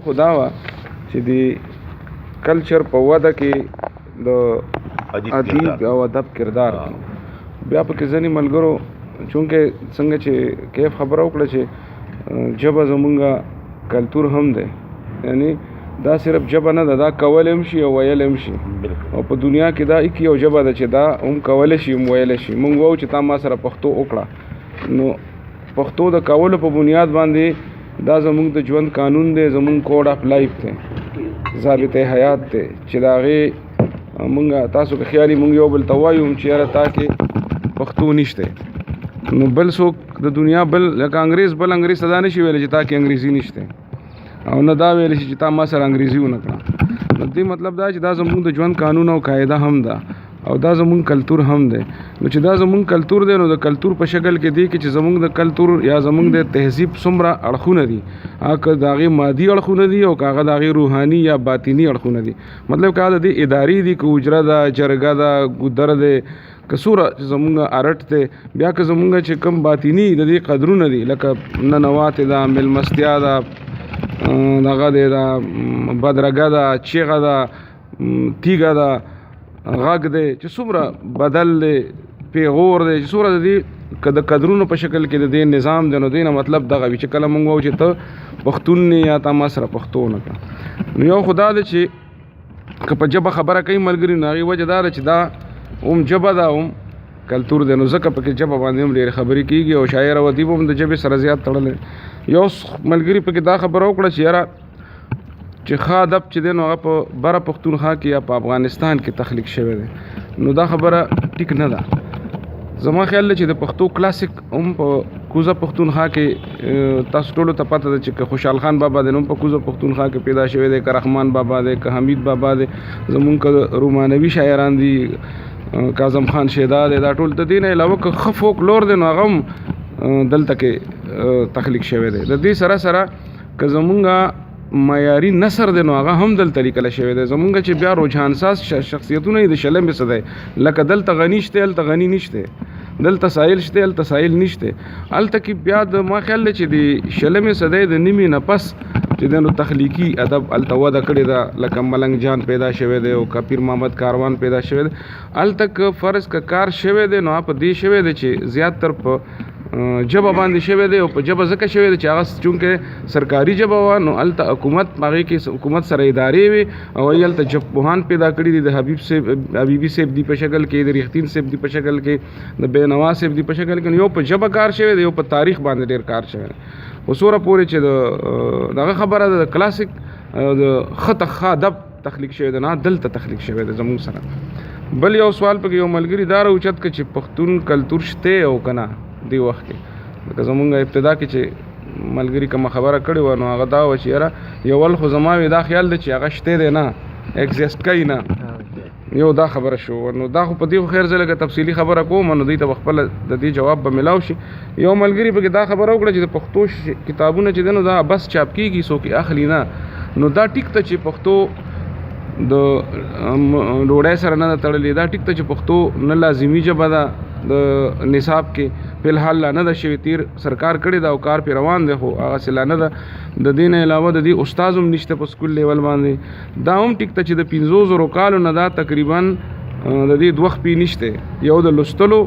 خو دا وه چې د کلچر په وده کې د ادیب او ادب کردار بیا پکې ځینې ملګرو چونکه څنګه چې کیف خبره وکړه چې ژبه زمونږ کلتور هم دی، یعنی دا صرف ژبه نه ده، دا کول هم شي او ویل هم شي. او په دنیا کې دا ایک یو ژبه ده چې دا هم کولی شي هم ویلی شي. مونږ وایو چې تا ما سره پښتو وکړه، نو پښتو د کولو په بنیاد باندې دا زمونږ د ژوند قانون دی، زمونږ کوډ اف لایف دی، ضابطه حیات دی، چې د هغې مونږ تاسو که خیالي مونږ یو بل ته وایو چې یاره تا کې پښتو نشته، نو بل څوک د دنیا بل لکه انګریز بل انګریز ته دا نشي ویلی چې تا کې انګریزي نشته، او نه دا ویلی شي چې تا ما سره انګریزي ونه کړه. نو دې مطلب دا چې دا زمونږ د ژوند قانون او قاعده هم ده او دا زمونږ کلتور هم دی. نو چې دا زمونږ کلتور دی، نو د کلتور په شکل کې دی کې چې زمونږ د کلتور یا زمونږ د تهذیب څومره اړخونه دي، هغه که د هغې مادي اړخونه دي او که هغه د هغې روحاني یا باطني اړخونه دي. مطلب که هغه د دې ادارې دي، که حجره ده، جرګه ده، ګودر دی، که څومره چې زمونږ ارټ دی، بیا که زمونږ چې کوم باطني د دې قدرونه دي، لکه ننواتې ده، مېلمستیا ده، دغه دی، دا بدرګه ده، چیغه ده، تیږه ده، غږ دی، چې څومره بدل دی، پیغور دی، چې څومره د دې که د قدرونو په شکل کې د دې نظام دی، نو دې نه مطلب دغه وي چې کله مونږ وایو چې ته پښتون نه یا تا ما سره پښتو نه کړه. نو یو خو دا دی چې که په ژبه خبره کوي ملګري، نو هغې وجه دا ده چې دا هم ژبه ده هم کلتور دی، نو ځکه پکې ژبه باندې هم ډېرې خبرې کېږي او شاعر او ادیب هم د ژبې سره زیات تړلی. یو ملګري پکې دا خبره وکړه چې یاره چې ښه ادب چې دی نو هغه په بره پښتونخوا کې یا په افغانستان کې تخلیق شوی دی، نو دا خبره ټیک نه ده. زما خیال دی چې د پښتو کلاسیک هم په کوزه پښتونخوا کې، تاسو ټولو ته پته ده چې که خوشحال خان بابا دی نو هم په کوزه پښتونخوا کې پیدا شوی دی، که رحمان بابا دی، که حمید بابا دی، زمونږ که رومانوي شاعران دي، کاظم خان شیدا دی، دا ټول د دې نه علاوه که ښه فوکلور دی نو هغه هم دلته کې تخلیق شوی دی. د دې سره سره که زمونږ معیاري نثر دی نو هغه هم دلته لیکل شوی دی. زمونږ چې بیا رجحان ساز شخصیتونه یې د شلمې صدۍ، لکه دلته غني شته هلته غني نشته، دلته ساحل شته هلته ساحل نشته، هلته کې بیا د ما خیال دی چې د شلمې صدۍ د نیمې نه پس چې دی نو تخلیقي ادب هلته وده کړې ده، لکه ملنګ جان پیدا شوی دی او که پیر محمد کاروان پیدا شوی دی. هلته که فرض که کار شوی دی نو هغه په دې شوی دی چې زیات تر په ژبه باندې شوی دی، او په ژبه ځکه شوی دی چې هغه چونکه سرکاري ژبه وه، نو هلته حکومت په هغې کې حکومت سره ادارې وې او هغوی هلته ژبپوهان پیدا کړي دي، د حبیب صاحب، حبیبي صاحب دي په شکل کې، د رښتین صاحب دي په شکل کې، د بېنوا صاحب دي په شکل کې. نو یو په ژبه کار شوی دی، یو په تاریخ باندې ډېر کار شوی دی. خو څومره پورې چې د دغه خبره ده، د کلاسیک د ښه ښه ادب تخلیق شوی دی، نه دلته تخلیق شوی دی زموږ سره. بل یو سوال پکې یو ملګري دا راوچت کړ چې پښتون کلتور شته او که نه دې وخت کې، لکه زموږ ابتدا کې چې ملګري کومه خبره کړې وه نو هغه دا وه چې یاره یو ول خو زما وي دا خیال دی چې هغه شته دی نه، ایگزیست کوي نه، یو دا خبره شو. نو دا خو په دې خو خیر زه لږه تفصیلي خبره کوم، نو دوی ته به خپله د دې جواب به میلاو شي. یو ملګري پکې دا خبره وکړه چې د پښتو کتابونه چې دی نو دا بس چاپ کېږي، څوک یې اخلي نه، نو دا ټیک ته چې پښتو د ډوډۍ سره نه ده تړلې، دا ټیک ته چې پښتو نه لازمي ژبه ده د نصاب کې فی الحال لا نه ده شوې، تیر سرکار کړې ده او کار پرې روان دی، خو هغسې لا نه ده. د دې نه علاوه د دې استاد هم نشته په سکول لیول باندې. دا هم ټیک ته چې د پنځو زرو کالو نه دا تقریباً د دې دوه خپې نشته، یو د لوستلو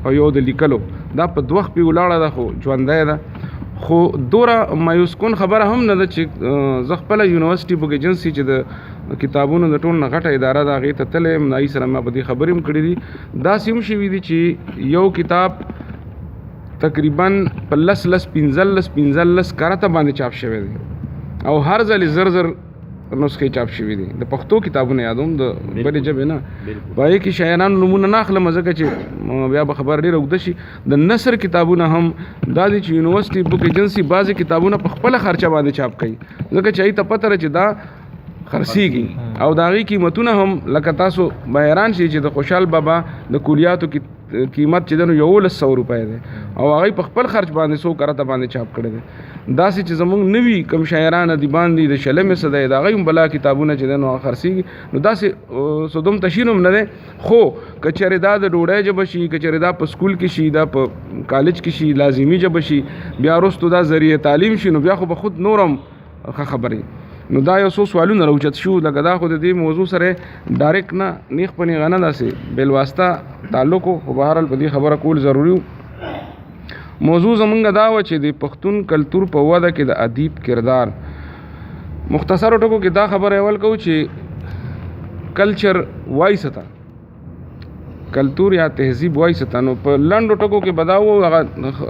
او یو د لیکلو، دا په دوه خپې ولاړه ده خو ژوندی ده. خو دوره مایوس کن خبره هم نه ده چې زه خپله یونیورسټي بوک ایجنسي چې د کتابونو د ټولو نه غټه اداره ده هغې ته تللی یم، هغې سره ما په دې خبرې هم کړې دي. داسې هم شوي دي چې یو کتاب تقریباً په لس لس پنځلس پنځلس کرته باندې چاپ شوی دی او هر ځل یې زر زر نسخې چاپ شوي دي. د پښتو کتابونه یادوم، د بلې ژبې نه. په هغې کې شاعرانو نومونه نه اخلم ځکه چې بیا به خبره ډېره اوږده شي. د نثر کتابونه هم دا دي چې یونیورسټي بوک ایجنسي بعضې کتابونه په خپله خرچه باندې چاپ کوي، ځکه چې هغې ته پته ده چې دا خرڅېږي او د هغې قیمتونه هم لکه تاسو به حیران شئ چې د خوشحال بابا د کلیاتو قیمت چې دی نو 1100 روپۍ دی او هغه په خپل خرچ باندې څو کرته باندې چاپ کړی دی. داسې چې زمونږ نوي کوم شاعران ادیبان دي د شلمې صدۍ د هغوی هم بلا کتابونه چې دی نو هغه خرڅېږي. نو داسې څه دوم تشین هم نه دی. خو که چېرې دا د ډوډۍ ژبه شي، که چېرې دا په سکول کې شي، دا په کالج کې شي، لازمي ژبه شي، بیا وروستو دا ذریعه تعلیم شي، نو بیا خو به خود نور هم ښه خبرې. نو دا یو څو سوالونه راوچت شو، لکه دا خو د دې موضوع سره ډایرکټ نه نیغ په نیغه نه داسې بالواسطه تعلق و، خو بهرحال په دې خبره کول ضروري و. موضوع زمونږ دا وه چې د پښتون کلتور په وده کې د ادیب کردار. مختصرو ټکو کې دا خبره اول کوو چې کلچر وایي څه ته، کلتور یا تهذیب وایي څه ته. نو په لنډو ټکو کې به دا وو، هغه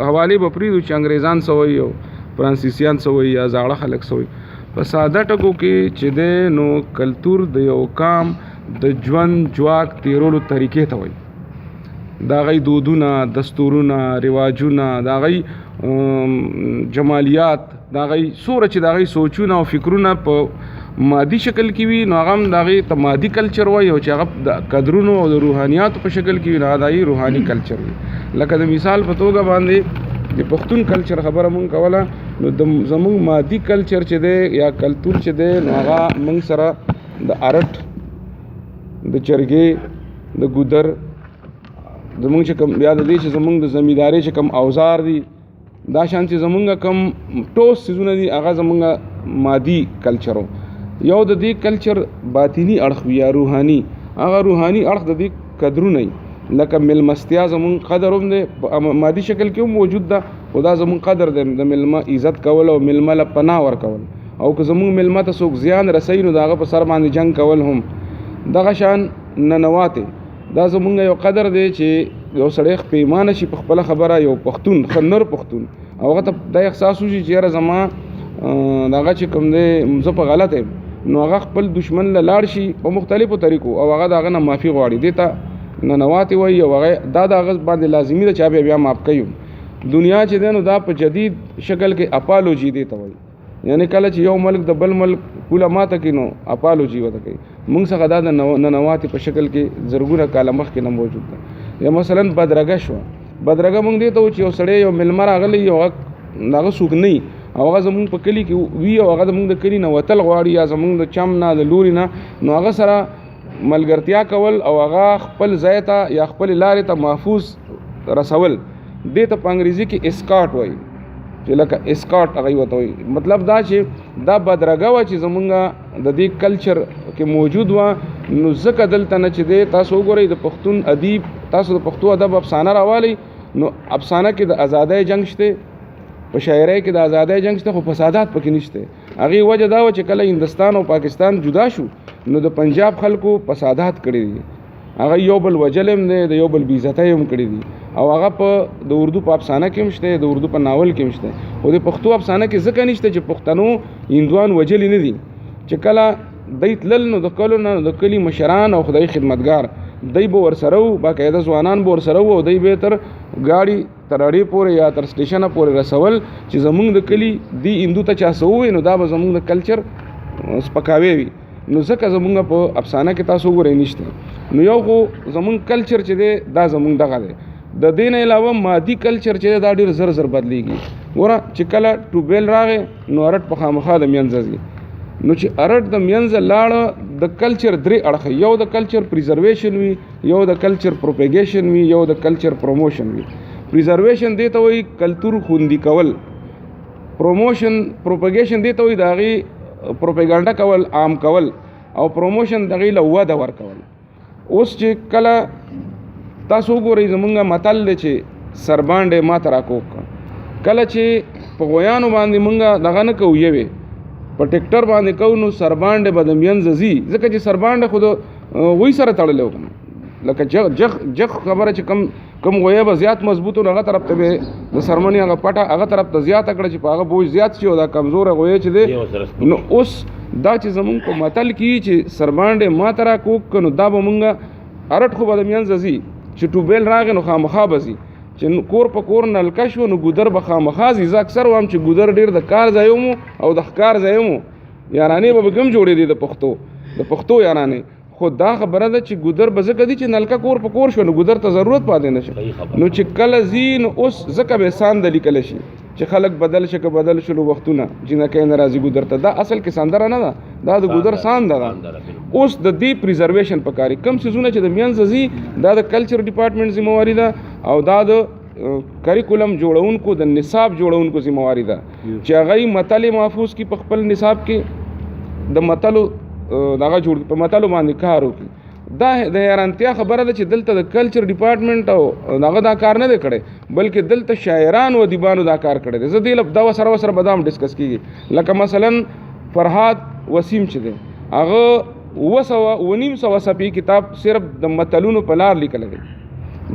حوالې به پرېږدو چې انګریزان څه وایي او فرانسیسیان څه وایي یا زاړه خلک څه وایي. په ساده ټکو کې چې دی نو کلتور د یو قام د ژوند ژواک تیرولو طریقې ته وایي. د هغوی دودونه، دستورونه، رواجونه، د هغوی جمالیات، د هغوی څومره چې د هغوی سوچونه او فکرونه په مادي شکل کې وي نو هغه هم د هغې ته مادي کلچر وایي، او چې هغه د قدرونو او د روحانیاتو په شکل کې وي نو هغه د هغې روحاني کلچر وي. لکه د مثال په توګه باندې د پښتون کلچر خبره مونږ کوله، نو د زمونږ مادي کلچر چې دی یا کلتور چې دی نو هغه مونږ سره د ارټ، د چرګې، د ګودر، زمونږ چې کوم یا د دې چې زمونږ د زمیندارۍ چې کوم اوزار دي، دا شان چې زمونږ کوم ټوس څیزونه دي هغه زمونږ مادي کلچر و. یو د دې کلچر باطینی اړخ وي یا روحاني، هغه روحاني اړخ د دې قدرونه وي، لکه میلمستیا زمونږ قدر هم دی، په مادي شکل کې هم موجود ده، خو دا زمونږ قدر دی، د میلمه عزت کول او میلمه له پناه ورکول، او که زمونږ میلمه ته څوک زیان رسوي نو د هغه په سر باندې جنګ کول هم. دغه شان ننواتې، دا زمونږ یو قدر دی چې یو سړی پېمانه شي په خپله خبره، یو پښتون، ښه نر پښتون، او هغه ته دا احساس وشي چې یاره زما دغه چې کوم دی زه په غلط یم، نو هغه خپل دشمن له لاړ شي په مختلفو طریقو او هغه د هغه نه معافي غواړي، دې ته ننواتې وایي. او هغه دا د هغه باندې لازمي ده چې هغه بیا معاف کوي. دنیا چې دی نو دا په جدید شکل کې اپالوجي دې ته وایي، یعنی کله چې یو ملک د بل ملک پوله ماته کړي نو اپالوجي ورته کوي. مونږ څخه دا د ننواتې په شکل کې زرګونه کاله مخکې نه موجود ده. یا مثلا بدرګه شوه، بدرګه مونږ دې ته وو چې یو سړی یو میلمه راغلی، یو هغه څوک نه وي او هغه زمونږ په کلي کې وي او هغه زمونږ د کلي نه وتل غواړي یا زمونږ د چم نه د لوري نه، نو هغه سره ملګرتیا کول او هغه خپل ځای ته یا خپلې لارې ته محفوظ رسول، دې ته په انګریزي کې اسکارټ وایي، چې لکه اسکارټ هغه ورته وایي. مطلب دا چې دا بدرګه وه چې زمونږ د دې کلچر کې موجود وه، نو ځکه دلته نه چې دی تاسو وګورئ د پښتون ادیب، تاسو د پښتو ادب افسانه راوالئ نو افسانه کې د ازادۍ جنګ شته، په شاعرۍ کې د ازادۍ جنګ شته، خو فسادات پکې نشته. هغې وجه دا وه چې کله هندوستان او پاکستان جدا شو نو د پنجاب خلکو فسادات کړي دي، هغه یو بل وژلی هم دی، د یو بل بېعزتۍ هم کړي دي، او هغه په د اردو په افسانه کې هم شته، د اردو په ناول کې هم شته، خو د پښتو افسانه کې ځکه نشته چې پښتنو هندوان وژلي نه دي. چې کله دی تلل نو د کلو نه د کلي مشران او خدای خدمتګار دی به ورسره وو، باقاعده ځوانان به ورسره وو، او دی به تر ګاډي تر اړې پورې یا تر سټیشنه پورې رسول چې زمونږ د کلي دی هندو ته چا څه ووایي نو دا به زمونږ د کلچر سپکاوی وي. نو ځکه زمونږ په افسانه کې تاسو وګورئ نشته. نو یو خو زمونږ کلچر چې دی دا زمونږ دغه دی. د دې نه علاوه مادي کلچر چې دی دا ډېر زر زر بدلیږي. ګوره چې کله ټوبیل راغی نو ارټ په خامخا د مینځه ځي، نو چې ارټ د مینځه لاړه د کلچر درې اړخه، یو د کلچر پریزرویشن وي، یو د کلچر پروپیګیشن وي، یو د کلچر پروموشن وي. پریزرویشن دې ته وایي کلتور خوندي کول، پروموشن پروپیګیشن دې ته وایي د هغې پروپیګانډا کول، عام کول، او پروموشن د هغې له وده ورکول. اوس چې کله تاسو وګورئ زمونږ متل دی چې سربانډې ما ته راکوږ کړه، کله چې په غویانو باندې مونږ دغه نه کوو، یوې په ټیکټر باندې کوو نو سربانډې به د مینځه ځي، ځکه چې سربانډې خو د غوی سره تړلی و که نه، لکه جغ جغ جغ خبره چې کم غویه به زیات مضبوط و نو هغه طرف ته به د سرمنې هغه پټه هغه طرف ته زیاته کړه چې په هغه بوج زیات شي او دا کمزوره غویه چې دی. نو اوس دا چې زمونږ په متل کې چې سربانډې ما ته راکوږ کړه نو دا به مونږ ارټ خو به د مینځه ځي، چې ټوبیل راغی نو خامخا به ځي، چې کور په کور نلکه شو نو ګودر به خامخا ځي. زه اکثر وایم چې ګودر ډېر د کار ځای هم و او د ښکار ځای هم و، یارانې به پکې هم جوړېدې د پښتو یارانې. خو دا خبره ده چې ګودر به ځکه دي چې نلکه کور په کور شو نو ګودر ته ضرورت پاتې نه شو. نو چې کله ځي نو اوس ځکه به سانده لیکلی شي چې خلک بدل شي، که بدل شول وختونه جینکۍ نه راځي ګودر ته، دا اصل کې سندره نه ده، دا د ګودر سانده ده. اوس د دې پریزرویشن پکاري، کم څیزونه چې د مینځه ځي دا د کلچر ډپارټمنټ ذمہواري ده او دا د کریکولم جوړونکو د نصاب جوړونکو ذمہواري ده چې هغه یې متلې محفوظ کړي په خپل نصاب کې، د متلو دغه جوړ په متلو باندې کار وکړي. دا د حیرانتیا خبره ده چې دلته د کلچر ډپارټمنټ او دغه دا کار نه دی کړی، بلکې دلته شاعران او ادیبانو دا کار کړی دی. زه دې دا سره به دا هم ډسکس کېږي. لکه مثلا فرهاد وسیم چې دی هغه 700 صفحې کتاب صرف د متلونو په لار لیکلی دی.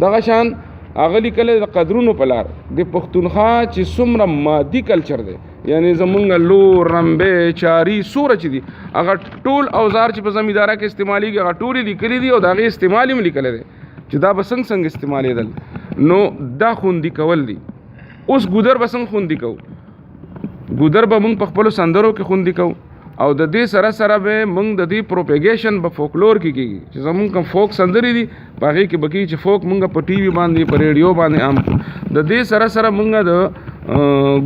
دغه شان هغه لیکلی د قدرونو په لار. د پښتونخوا چې څومره مادي کلچر دی، یعنی زمونږ لور، رمبې، چاري، سوره چې دي، هغه ټول اوزار چې په زمینداره کې استعمالیږي هغه ټول یې لیکلي دي او د هغې استعمال یې هم لیکلی دی چې دا به څنګه څنګه استعمالېدل. نو دا خوندي کول دي. اوس ګودر به څنګه خوندي کوو؟ ګودر به مونږ په خپلو سندرو کې خوندي کوو او د دې سره سره به مونږ د دې پروپیګیشن به فوکلور کې کېږي چې زمونږ کوم فوک سندرې دي په هغې کې به کېږي چې فوک مونږ په ټي وي باندې، په ریډیو باندې عام کړو. د دې سره سره مونږ د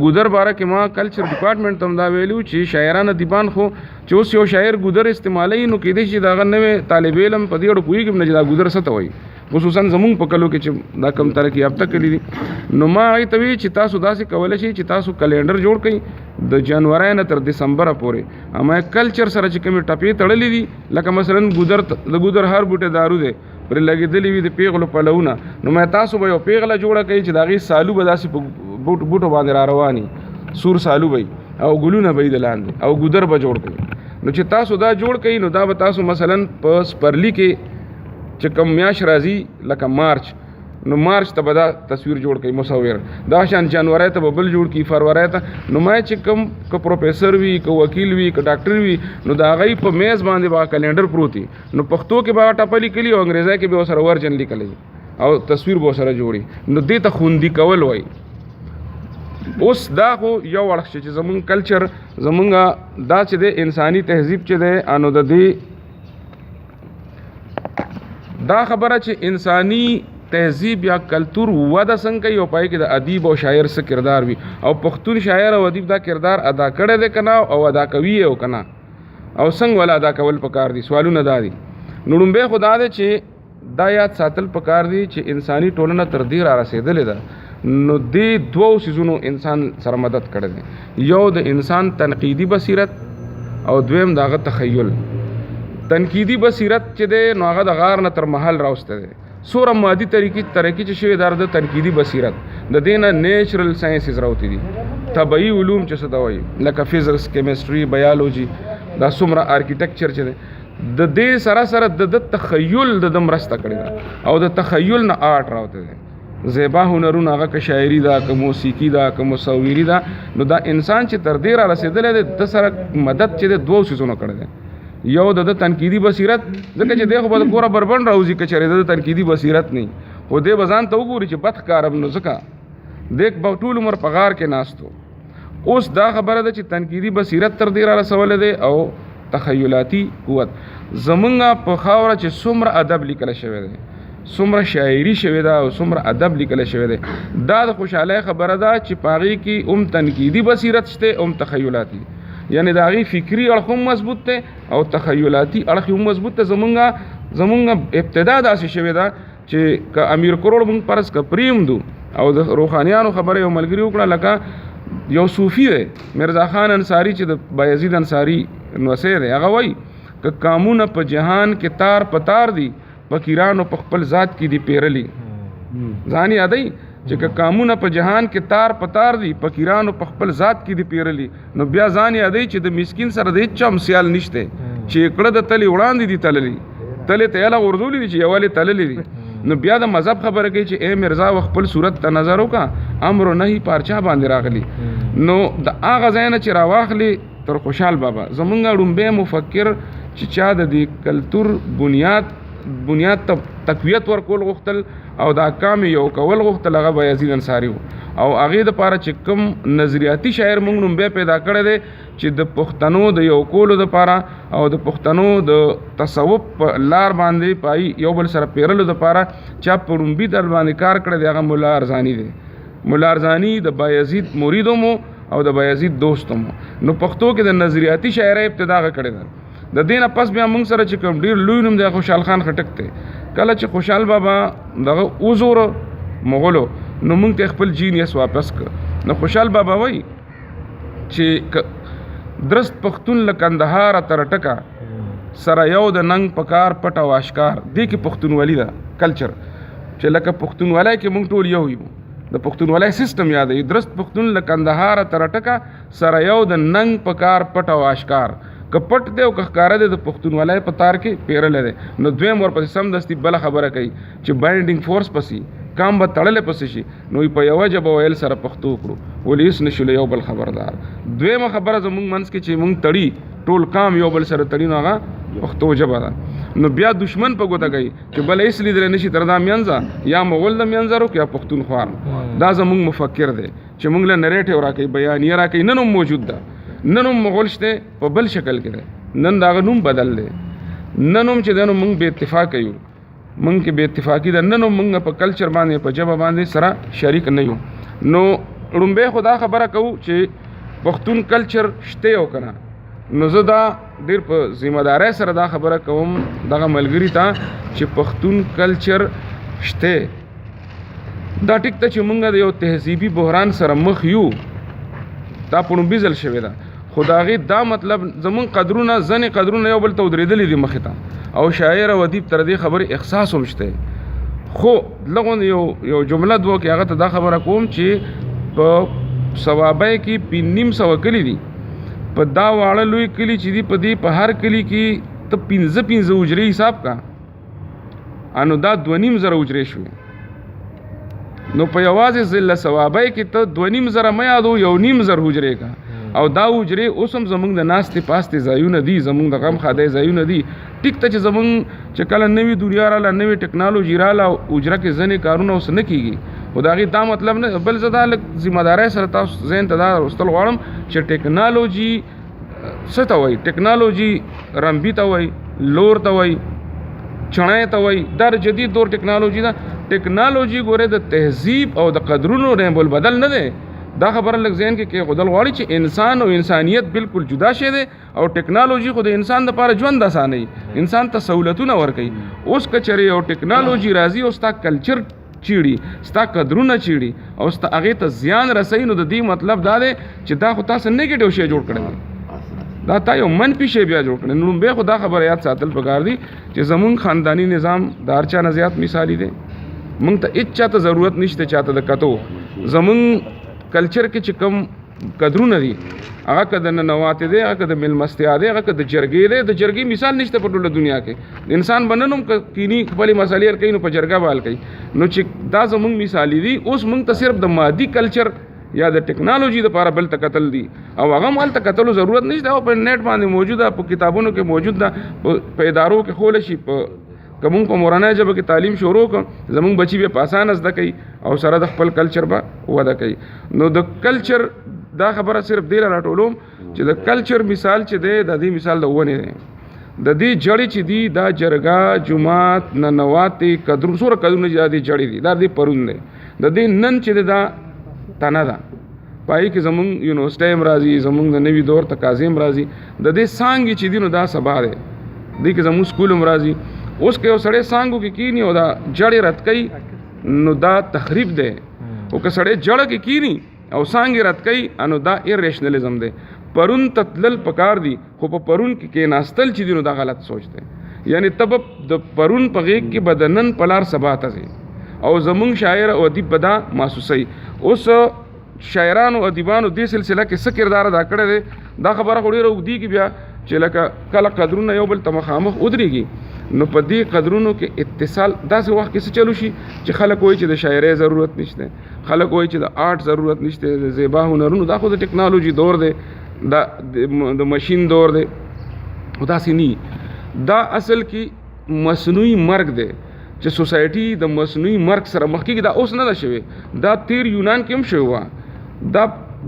ګودر باره کې ما کلچر ډپارټمنټ ته هم دا ویلي چې شاعران ادیبان خو چې اوس یو شاعر ګودر استعمالوي نو کېدای شي د هغه نوی طالب علم په دې اړه پوهېږي هم نه چې دا ګودر څه ته وایي، خصوصا زمونږ په کلو کې چې دا کم ترقي یافته کلي دي. نو ما هغې ته ویل چې تاسو داسې کولی شئ چې تاسو کلینډر جوړ کړئ د جنورۍ نه تر دسمبره پورې، اما کلچر سره چې کومې ټپې تړلې دي، لکه مثلا ګودر د ګودر هر بوټی دارو دی پرې لګېدلې وي د پیغلو پلوونه، نو ما تاسو به یو پیغله جوړه کړئ چې د هغې سالو به داسې په بوټو باندې را رواني، سور سالو به وي او ګلونه به وي د لاندې او ګودر به جوړ کړئ. نو چې تاسو دا جوړ کړئ نو دا به تاسو مثلا په سپرلي کې چې کوم میاشت راځي لکه مارچ، نو مارچ ته به دا تصویر جوړ کړي مصور، دا شان جنورۍ ته به بل جوړ کړي، فرورۍ ته. نو ما چې کوم که پروفیسر وي، که وکیل وي، که ډاکټر وي، نو د هغوی په میز باندې به کلینډر پروت وي، نو پښتو کې به ټپه لیکلي او انګریزۍ کې به ورسره ورجن لیکلی او تصویر به ورسره جوړي. نو دې ته خوندي کول وایي. اوس دا خو یو اړخ چې زمونږ کلچر، زمونږ دا چې دی انساني تهذیب چې دی، نو د دې دا خبره چې انساني تهذیب یا کلتور وده څنګه کوي او پای کې د ادیب او شاعر څه کردار وي، او پښتون شاعر او ادیب دا کردار ادا کړی دی که نه، او ادا کوي او که نه، او څنګه ولا ادا کول پکار دي، سوالونه دا دي. نو لومړی خو دا دی چې دا یاد ساتل پکار دي چې انساني ټولنه تر دې را رسېدلې ده، نو دې دوو څیزونو انسان سره مدد کړی دی، یو د انسان تنقیدي بصیرت او دویم د هغه تخیل. تنقیدي بصیرت چې دی نو هغه د غار نه تر محل راوستی دی. څومره مادي طریقې چې شوې دا د تنقیدي بصیرت د دې نه نیچرل ساینسز راوتي دي، طبیعي علوم چې څه ته وایي لکه فزکس، کیمستري، بیالوجي، دا څومره آرکیټیکچر چې دی د دې سره سره د ده تخیل د ده مرسته کړې ده او د تخیل نه آرټ راوتی دی. زیبا هنرونه هغه که شاعري ده، که موسیقي ده، که مصوري ده، نو دا انسان چې تر دې را رسېدلی دی د سره مدد چې دی دوو څیزونو کړی دی، یو د ده تنقیدي بصیرت، ځکه چې دی خو به د کوره بربنډ راوځي که چېرې د ده تنقیدي بصیرت نه وي، خو دی به ځان ته وګوري چې بد ښکارم، نو ځکه دی به ټول عمر په غار کې ناست و. اوس دا خبره ده چې تنقیدي بصیرت تر دې را رسولی دی او تخیلاتي قوت. زمونږ په خاوره چې څومره ادب لیکل شوی دی، څومره شاعري شوې ده او څومره ادب لیکل شوی دی، دا د خوشحالۍ خبره ده چې په هغې کې هم تنقیدي بصیرت شته هم تخیلاتي، یعنې د هغې فکري اړخ هم مضبوط دی او تخیلاتي اړخ هم مضبوط دی. زمونږ ابتدا داسې شوې ده چې که امیر کروړ مونږ فرض که پرېږدو او د روښانیانو خبره یو ملګري وکړه، لکه یو صوفي دی مرزا خان انصاري چې د بایزید انصاري نوسی دی، هغه وایي که کامونه په جهان کې تار په تار دي، فقیرانو په خپل ذات کې دي پیرلي. ځان یادوي چې که کامونه په جهان کې تار په تار دي، فقیرانو په خپل ذات کې دي پیرلي، نو بیا ځان یادوي چې د مسکین سره د هېچا هم سیال نشته، چې کړه د تلې وړاندې دي تللي، تلې ته یې لا غورځولي دي چې یوالې تللي دي. نو بیا د مذهب خبره کوي چې ای مرزا و خپل صورت ته نظر وکړه، امر و نهي پارچا باندې راغلي. نو د هغه ځای نه چې راواخلي تر خوشحال بابا، زمونږ ړومبی مفکر چې چا د دې کلتور بنیاد ته تقویت ورکول غوښتل او دا کام یو کول غوښتل، هغه بایزید انصاري و. او هغې دپاره چې کوم نظریاتي شاعر مونږ ړومبی پیدا کړی دی چې د پښتنو د یو کولو دپاره او د پښتنو د تصوف په لار باندې پای یو بل سره پیرلو دپاره چا په ړومبي ډول باندې کار کړی دی، هغه ملا ارزاني دی. ملا ارزاني د بایزید مرید هم و او د بایزید دوست هم و. نو پښتو کې د نظریاتي شاعرۍ ابتدا هغه کړې ده. د دې نه پس بیا موږ سره چې کوم ډېر لوی نوم دی خوشحال خان خټک دی. کله چې خوشحال بابا دغه وزوره مغولو، نو موږ ته خپل جینیس واپس کړ. نو خوشحال بابا وایي چې درست پښتون له کندهاره تر ټکه سره یو د ننګ په کار پټ او اشکار. دې کې پښتونولي ده، کلچر چې لکه پښتونولۍ کې مونږ ټول یو یو، د پښتونولۍ سیستم یادوي. درست پښتون له کندهاره تر ټکه سره یو د ننګ په کار پټ او اشکار. که پټ دی او که ښکاره دی د پښتونولۍ په تار کې پیرلی دی. نو دویم ورپسې سمدستي بله خبره کوي چې بایندینګ فورس پسې کام به تړلی پسې شي، نو په یوه ژبه ویل سره پښتو کړو، ولې هېڅ نه شو له یو بل خبردار. دویمه خبره زمونږ منځ کې چې مونږ تړي ټول کام یو بل سره تړي، نو هغه پښتو ژبه ده. نو بیا دشمن په ګوته کوي چې بل هېڅ لیدلی نه شي تر دا مینځه، یا مغول د مینځه روک یا پښتونخوار. دا زمونږ مفکر دی چې مونږ له نریټیو راکوي، بیانیه راکوي. نن هم موجود ده، نن هم مغول شته په بل شکل کې دی، نن د هغه نوم بدل دی. نن هم چې دی نو مونږ بې اتفاقه یو، مونږ کې بې اتفاقي ده. نن هم مونږ په کلچر باندې په ژبه باندې سره شریک نه یو. نو ړومبی خو دا خبره کوو چې پښتون کلچر شته او که نه. نو زه دا ډېر په ذمه دارۍ سره دا خبره کوم دغه ملګري ته چې پښتون کلچر شته. دا ټیک ته چې مونږ د یو تهذیبي بحران سره مخ یو، دا په ړومبي ځل شوې ده، خو د هغې دا مطلب زمونږ قدرونه ځینې قدرونه یو بل ته ودرېدلي دي مخې ته، او شاعر او ادیب تر دې خبرې احساس هم شته. خو لغون یو جمله دوه کې هغه ته دا خبره کوم چې په صوابۍ کې 550 کلي دي، په دا واړه لوی کلي چې دي په دې په هر کلي کې ته پنځه پنځه حجرې حساب کا، انو دا 2,500 حجرې شوې. نو په یوازې ضلع صوابۍ کې ته 2,500 مه یادو، 1,500 حجرې کا. او دا حجرې اوس هم زمونږ د ناستې پاستې ځایونه دي، زمونږ د غم ښادۍ ځایونه دي. ټیک ته چې زمونږ چې کله نوې دنیا راله، نوې ټکنالوژي راله، حجره کې ځینې کارونه اوس نه کېږي، خو د هغې دا مطلب نه. بل زه دا لږ ذمه دارۍ سره تاسو ذهن ته دا راوستل غواړم چې ټکنالوژي څه ته وایي؟ ټکنالوژي رمبي ته وایي، لور ته وایي، چڼی ته وایي. دا د جدید دور ټکنالوژي ده. ټکنالوژي ګوره د تهذیب او د قدرونو نعم البدل نه دی. دا خبره لږ ذهن کې کېښودل غواړي چې انسان او انسانیت بالکل جدا شی دی، او ټکنالوژي خو د انسان دپاره ژوند اسانوي، انسان ته سهولتونه ورکوي. اوس که چېرې یو ټکنالوژي راځي او ستا کلچر چیړي، ستا قدرونه چیړي او ستا هغې ته زیان رسوي، نو د دې مطلب دا دی چې دا خو تاسو نیګیټیو شی جوړ کړی دی، دا تا یو منفي شی بیا جوړ کړی. نو لومبی خو دا خبره یاد ساتل پکار دي چې زمونږ خانداني نظام د هر چا نه زیات مثالي دی، مونږ ته هېڅ چا ته ضرورت نشته چا ته د کتو. زمونږ کلچر کې چې کوم قدرونه دي، هغه که د ننواتې دی، هغه که د مېلمستیا دی، هغه که د جرګې دی. د جرګې مثال نشته په ټوله دنیا کې. انسان به نن هم که کینی خپلې مسئلې حل کوي نو په جرګه به حل کوي. نو چې دا زمونږ مثالي دي، اوس مونږ ته صرف د مادي کلچر یا د ټکنالوژي دپاره بل ته کتل دي، او هغه هم هلته کتلو ضرورت نشته. او په نېټ باندې موجوده، په کتابونو کې موجود ده، په ادارو کې ښولی شي. که مونږ په مورنۍ ژبه کې تعلیم شروع کړو، زمونږ بچي بیا په اسانه زده کوي او سره د خپل کلچر به وده کوي. نو د کلچر دا خبره صرف دې له راټولوم چې د کلچر مثال چې دی، د دې مثال د ونې دی. د دې جړې چې دي، دا جرګه، جومات، ننواتې، قدرونه، څومره قدرونه چې دا دې جړې دي، دا دې پرون دی. د دې نن چې دی دا تنه ده، په هغې کې زمونږ یونیورسټۍ هم راځي، زمونږ د نوي دور تقاضې هم راځي. د دې څانګې چې دي نو دا سبا دی، دې کې زمونږ سکول هم راځي. اوس که یو سړی څانګو کې کینی او دا جړې رد کوي نو دا تخریب دی، او که سړی جړه کې کینی او څانګې رد کوي نو دا ایریشنلیزم دی. پرون ته تلل پکار دي، خو په پرون کې کېناستل چې دي نو دا غلط سوچ دی. یعنی ته به د پرون په غېږ کې به د نن په لار سبا ته ځې، او زمونږ شاعر او ادیب به دا محسوسوي. اوس شاعرانو ادیبانو دې سلسله کې څه کردار ادا کړی دی، دا خبره خو ډېره اوږدېږي بیا چې لکه کله قدرونه یو بل ته مخامخ ودرېږي نو په دې قدرونو کې اتصال داسې وخت کې څه چلو شي چې خلک وایي چې د شاعرۍ ضرورت نشته، خلک وایي چې د آرټ ضرورت نشته، د زیبا هنرونو، دا خو د ټکنالوژي دور دی، دا د ماشین دور دی، خو داسې نه. دا اصل کې مصنوعي مرګ دی چې سوسایټي د مصنوعي مرګ سره مخ کېږي. دا اوس نه ده شوې، دا تیر یونان کې هم شوې وه.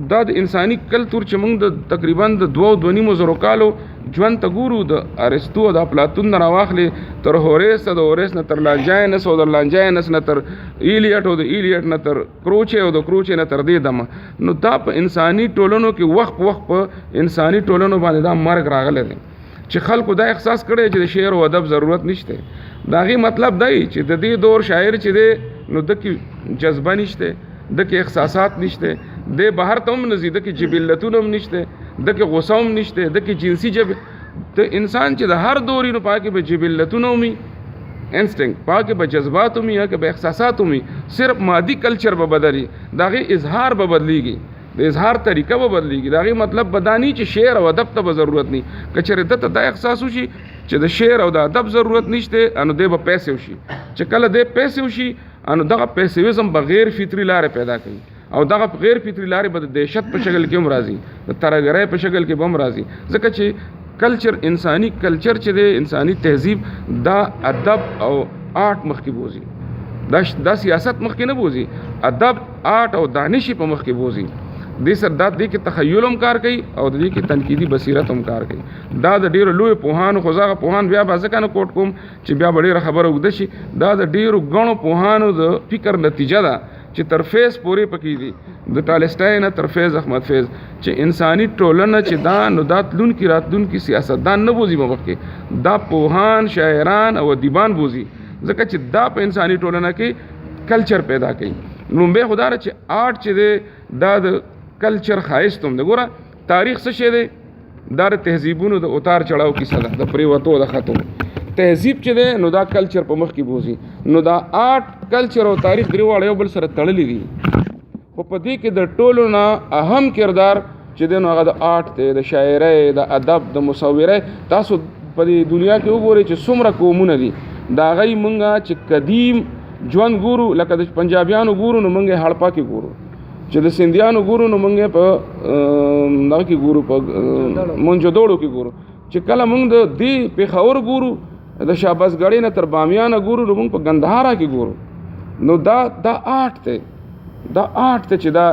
دا د انساني کلتور چې موږ د تقریباً د دوو دوه نیمو زرو کالو ژوند ته ګورو، د ارسطو او د افلاطون نه راواخلې تر هوریس ته، د هوریس نه تر لانجاینس او د لانجاینس نه تر ایلیټ او د ایلیټ نه تر کروچې او د کروچې نه تر دې دمه. نو دا په انساني ټولنو کې وخت په وخت په انساني ټولنو باندې دا مرګ راغلی دی چې خلکو دا احساس کړی چې د شعر او ادب ضرورت نشته. د هغې مطلب دی چې د دې دور شاعر چې دی نو ده کې جذبه نشته، ده کې احساسات نشته، دی بهر ته هم نه ځي، ده کې جبلتونه هم نشته، د کې غوسه هم نشته، د کې جنسي جب ته انسان چې د هر دوري نو پاکه به جبلتونه ومي، انسټنګ پاکه به جذبات ومي، یا به احساسات ومي. صرف مادي کلچر به بدلي، د هغې اظهار به بدلیږي، د اظهار طریقه به بدلیږي. د هغې مطلب به دا نه چې شعر او ادب ته به ضرورت نه. که چېرې ده ته دا احساس وشي چې د شعر او د ادب ضرورت نشته، نو دی به پیسې وشي. چې کله دی پیسې وشي، نو دغه پیسویزم به غیر فطري لارې پیدا کوي، او دغه غیر فطري لارې به د دهشت په شکل کې هم راځي، د ترهګرۍ په شکل کې به هم راځي. ځکه چې کلچر، انساني کلچر چې دی، انساني تهذیب، دا ادب او آرټ مخکې بوځي، دا سیاست مخکې نه بوځي، ادب، آرټ او دانش یې په مخکې بوځي. دې سره دا دې کې تخیل هم کار کوي او د دې کې تنقیدي بصیرت هم کار کوي. دا د ډېرو لویو پوهانو، خو زه هغه پوهان بیا به ځکه نه کوټ کوم چې بیا به ډېره خبره اوږده شي. دا د ډېرو ګڼو پوهانو د فکر نتیجه ده چې تر فیض پورې پکې دي، د ټالسټای نه تر فیض احمد فیض، چې انساني ټولنه چې دا نو دا تلونکي راتلونکي سیاستدان نه بوځي په مخکې، دا پوهان، شاعران او ادیبان بوځي، ځکه چې دا په انساني ټولنه کې کلچر پیدا کوي. لومبی خو دا ده چې آرټ چې دی دا د کلچر ښایست هم دی. ګوره تاریخ څه شی دی؟ دا د تهذیبونو د اتار چړاو کیسه ده، د پریوتو د خطو. تهذیب چې دی نو دا کلچر په مخ کې بوځي. نو دا آرټ، کلچر او تاریخ درې واړه یو بل سره تړلي دي. خو په دې کې د ټولو نه اهم کردار چې دی نو هغه د آرټ دی، د شاعرۍ، د ادب، د مصورۍ. تاسو په دې دنیا کې وګورئ چې څومره قومونه دي، د هغوی مونږ چې قدیم ژوند ګورو، لکه د پنجابیانو ګورو نو مونږ یې هړپا کې ګورو، چې د سندیانو ګورو نو مونږ یې په دغه کې ګورو، په منجدوړو کې ګورو. چې کله مونږ د دې پېښور ګورو، د شهبازګړې نه تر بامیانه ګورو، نو مونږ په ګندهارا کې ګورو. نو دا آرټ دی، دا آرټ دی چې دا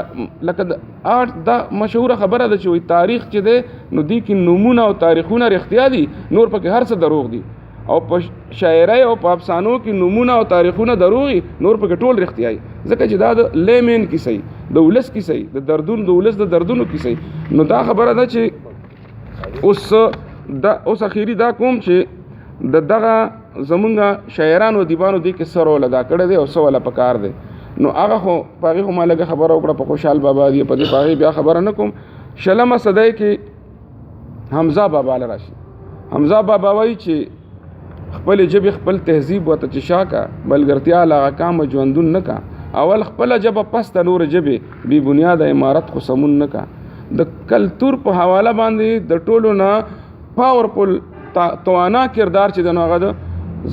لکه د آرټ دا مشهوره خبره ده چې وایي تاریخ چې دی نو دې کې نومونه او تاریخونه رښتیا دي، نور پکې هر څه دروغ دي. او په شاعرۍ او په افسانو کې نومونه او تاریخونه دروغ دي، نور پکې ټول رښتیا دي. ځکه چې دا د لیمن کیسه وي، د ولس کیسه وي، د دردونو، د ولس د دردونو کیسه وي. نو دا خبره ده چې اوس دا اوس اخیری دا کوم چې د دغه زمونږ شاعرانو ادیبانو دې کې څه رول ادا کړی دی او څه وله پکار دی. نو هغه خو په هغې خو ما لږه خبره وکړه، په خوشحال بابا دی، په دې په هغې بیا خبره نه کوم. شلمه صدۍ کې حمزه بابا له راشي. حمزه بابا وایي چې خپلې ژبې خپل تهذیب ورته چې شا کا، ملګرتیا له هغه کامه ژوندون نه کا، اول خپله ژبه پس ته نورې ژبې بې بنیاده عمارت خو سمون نه کا. د کلتور په حواله باندې د ټولو نه پاورفل توانا کردار چې دی نو هغه د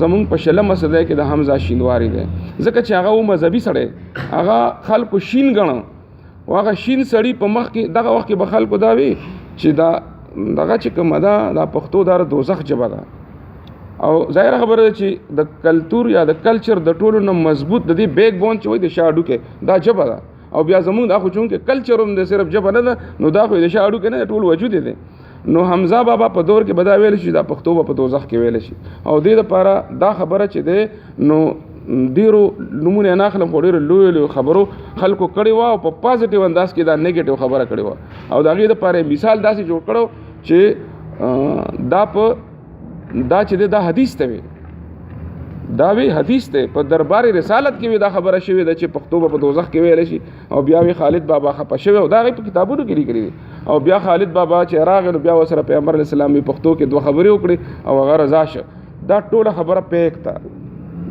زمونږ په شلمه صدۍ کې د حمزه شینواری دی. ځکه چې هغه و مذهبي سړی، هغه خلکو شین ګڼه، او هغه شین سړی په مخ کې دغه وخت کې به خلکو دا وي چې دا دغه چې کومه ده دا پښتو دا د دوزخ ژبه ده. او ظاهره خبره ده چې د کلتور یا د کلچر د ټولو نه مضبوط د دې بیک بون چې وایي د شا هډوکی دا ژبه ده. او بیا زمونږ دا خو چونکې کلچر هم دی، صرف ژبه نه ده، نو دا خو یې د شا هډوکی نه دی، ټول وجود یې دی. نو حمزه بابا په دور کې به دا ویل شي دا پښتو به په دوزخ کې ویل شي. او دې دپاره دا خبره چې دی نو ډېرو نومونه یې نه اخلم، خو ډېرو لویو لویو خبرو خلکو کړې وه او په پازیټیو انداز کې دا نیګیټیو خبره کړې وه. او د هغې دپاره یې مثال داسې جوړ کړو چې دا په دا چې دی دا حدیث ته وي، دا وی حدیث ته په دربار رسالت کې وی دا خبره شوې ده چې پښتو به په دوزخ کې ویل شي. او بیا وی خالد بابا خپه شوی او دا هغې په کتابونو کې لیکلي دي. او بیا خالد بابا چې راغی نو بیا ورسره پیغمبر علیه السلام یې پښتو کې دوه خبرې وکړې او هغه رضا شو. دا ټوله خبره پیک ده،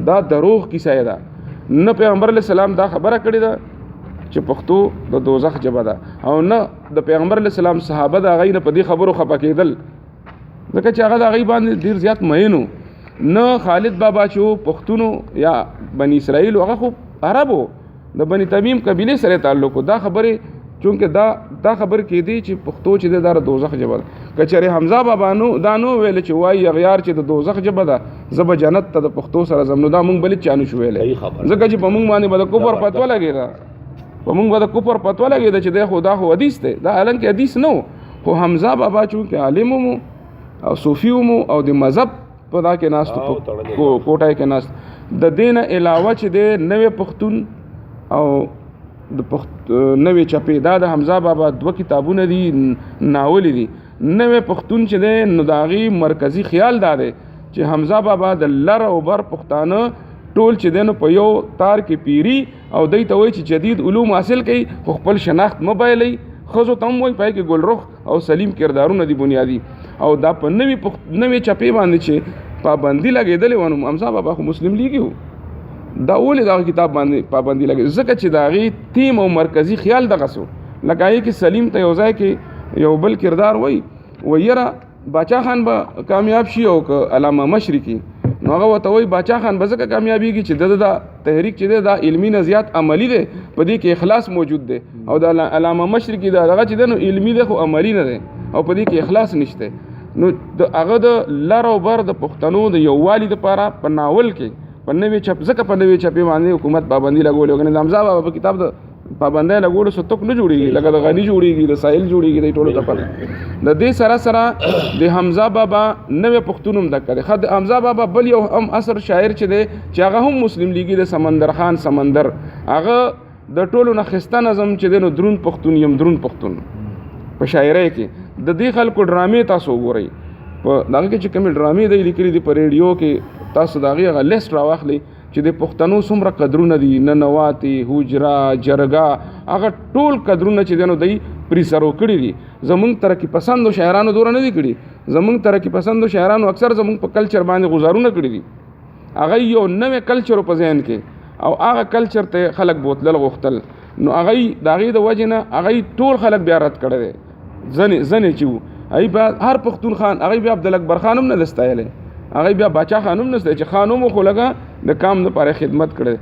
دا دروغ کیسه ده. نه پیغمبر علیه السلام دا خبره کړې ده چې پښتو د دوزخ ژبه ده، او نه د پیغمبر علیه السلام صحابه د هغې نه په دې خبرو خپه کېدل، ځکه چې هغه د هغې باندې ډېر زیات مین و. نه خالد بابا چې و پښتونو یا بني اسرائیل، هغه خو عرب و، د بني تمیم قبیلې سره تعلق و. دا خبرې چونکې دا خبر کېدی چې پښتو چې دی دا د دوزخ ژبه ده. که چېرې حمزه بابا نو دا نو ویل چې وایي اغیار چې د دوزخ ژبه ده، زه به جنت ته د پښتو سره ځم، نو دا مونږ بل چا نه شو ویلی، ځکه چې په مونږ باندې به د کفر فتوا لګېده، په مونږ به د کفر فتوا لګېده چې دی خو دا خو حدیث دی، دا حالانکه حدیث نه و. خو حمزه بابا چونکې عالم و او صوفي و او د مذهب په دا کې ناست و، په کوټه کې ناست، د دې نه علاوه چې دی نوی پښتون او د نوې چپې، دا د حمزه بابا دوه کتابونه دي، ناولي دي. نوی پښتون چې دی نو د هغې مرکزي خیال دا دی چې حمزه بابا د لر او بر پښتانه ټول چې دی نو په یو تار کې پیری او دی ته وایي چې جدید علوم حاصل کړئ، خو خپل شناخت مه بایلئ، ښځو ته هم وایي، په هغې کې ګلرخ او سلیم کردارونه دي بنیادي. او دا په نوې چپې باندې چې پابندي لګېدلې وه، نو حمزه بابا خو مسلم لیګي و، دا ولې دغه کتاب باندې پابندي لګېدلې؟ ځکه چې د هغې تیم او مرکزي خیال دغسې و. لکه هغې کې سلیم ته یو ځای کې یو بل کردار وایي، وایي یاره باچا خان به کامیاب شي او که علامه مشرقي، نو هغه ورته وایي باچا خان به ځکه کامیابېږي چې د ده دا تحریک چې دی دا علمي نه زیات عملي دی، په دې کې اخلاص موجود دی، او د علامه مشرقي دا دغه چې دی نو علمي دی خو عملي نه دی او په دې کې اخلاص نشته. نو د هغه د لر او بر د پښتنو د یووالي دپاره په ناول کې په نوې چپ، ځکه په نوې چپې باندې حکومت پابندي لګولې وه، کنې د حمزه بابا په کتاب د پابندۍ لګولو څه تک نه جوړېږي، لکه د غني جوړېږي، د ساحل جوړېږي، د ټولو ته پته. د دې سره سره د حمزه بابا نوی پښتون هم دکه دی. ښه، د حمزه بابا بل یو هم اثر شاعر چې دی چې هغه هم مسلم لیګي د سمندر خان سمندر، هغه د ټولو نه ښایسته نظم چې دی نو درون پښتون یم درون پښتون په شاعرۍ کې د دې خلکو ډرامې تاسو وګورئ، په دغه کې چې کومې ډرامې دی لیکلي دي په ریډیو کې، تاسو د هغې هغه لیست راواخلئ چې د پښتنو څومره قدرونه دي، ننواتې، حجره، جرګه، هغه ټول قدرونه چې دی نو دی پریسرو کړي دي. زمونږ ترقي پسندو شاعرانو دوره نه دي کړي، زمونږ ترقي پسندو شاعرانو اکثر زمونږ په کلچر باندې غزارونه کړي دي. هغه یو نوی کلچر په ذهن کې او هغه کلچر ته خلک بوتلل غوښتل، نو هغه د هغې د وجې نه هغه ټول خلک بیا رد کړی دی. ځنې چې وو هغوی بیا هر پښتون خان، هغوی بیا عبدالاکبر خان هم نه دی ستایلی، هغوی بیا باچا خان هم نه ستایلی چې خان هم خو لږه د کام دپاره خدمت کړی.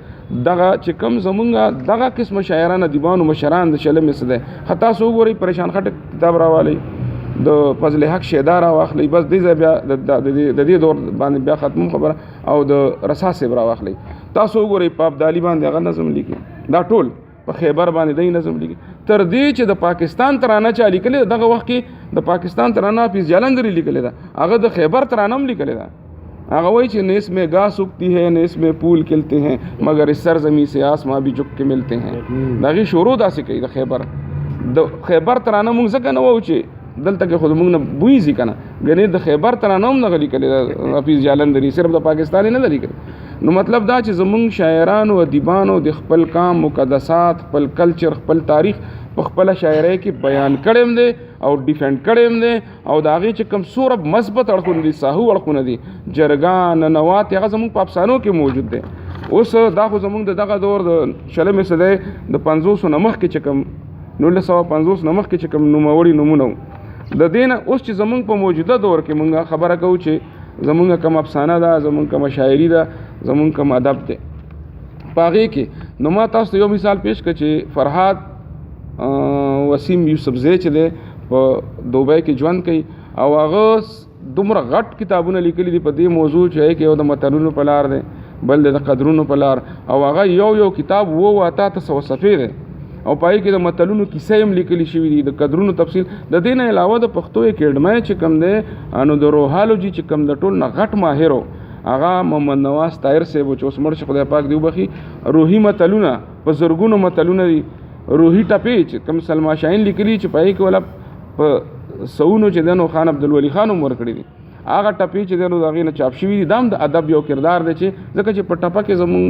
دغه چې کوم زمونږ دغه قسمه شاعران ادیبانو مشران د شلمې صدۍ، ښه تاسو وګورئ پریشان خټک کتاب راوالئ، د فضل حق شیدا راواخلئ، بس دې ځای بیا د دې دور باندې بیا ختموم خبره، او د رسا صاحب راواخلئ، تاسو وګورئ په ابدالي باندې هغه نظم لیکي، دا ټول په خیبر باندې دی نظم لیکي، تر دې چې د پاکستان ترانه چا لیکلې ده، دغه وخت کې د پاکستان ترانه حفیظ جالندري لیکلې ده، هغه د خیبر ترانه هم لیکلې ده. هغه وایي چې نه اس میں گھاس اگتی ہے نه اس میں پھول کھلتے ہیں مگر اس سرزمین سے آسماں بھی جھک کے ملتے ہیں. د هغې شروع داسې کوي. د خیبر ترانه مونږ ځکه نه وایو چې دلته کې خو زمونږ نه بوی ځي که نه، ګنې د خیبر ترانه هم دغه لیکلې ده حفیظ جالندري، صرف د پاکستان یې نه ده لیکلې. نو مطلب دا چې زمونږ شاعرانو ادیبانو د خپل کام مقدسات، خپل کلچر، خپل تاریخ په خپله شاعرۍ کې بیان کړی هم دی او ډیفند کړی هم دی، او د هغې چې کوم څومره مثبت اړخونه دي، ساهو اړخونه دي، جرګه، ننوات، هغه زمونږ په افسانو کې موجود دی. اوس دا خو زمونږ د دغه دور د شلمې صدۍ د پنځوسو نه مخکې چې کوم 1950 نه مخکې چې کوم نوموړي نومونه وو، د دې نه اوس چې زمونږ په موجوده دور کې مونږ خبره کوو چې زمونږ کوم افسانه ده، زمونږ کومه شاعري ده، زمونږ کوم ادب دی په هغې کې. نو ما تاسو ته یو مثال پیش کړ چې فرهاد وسیم یوسفزی چې دی په دوبۍ کې ژوند کوي، او هغه دومره غټ کتابونه لیکلي دي په دې موضوع چې هغې کې یو د متلونو په لار دی، بل دی د قدرونو په لار، او هغه یو یو کتاب اووه اته اته سوه صفحې دی، او په هغې کې د متلونو کیسې هم لیکلي شوي دي، د قدرونو تفصیل. د دې نه علاوه د پښتو اکیډمۍ چې کوم دی، نو د روحالوجي چې کوم د ټول نه غټ ماهر و، هغه محمد نواز طاهر صاحب و چې اوس مړ شي خدای پاک دې وبخښي، روحي متلونه په زرګونو متلونه دي، روحي ټپې چې کوم سلما شاهین لیکلي چې په هغې کې ولا په سوونو چې دی نو خان عبدالولي خان هم ورکړي دي، هغه ټپې چې دی نو د هغې نه چاپ شوي دي. دا هم د ادب یو کردار دی چې ځکه چې په ټپه کې زمونږ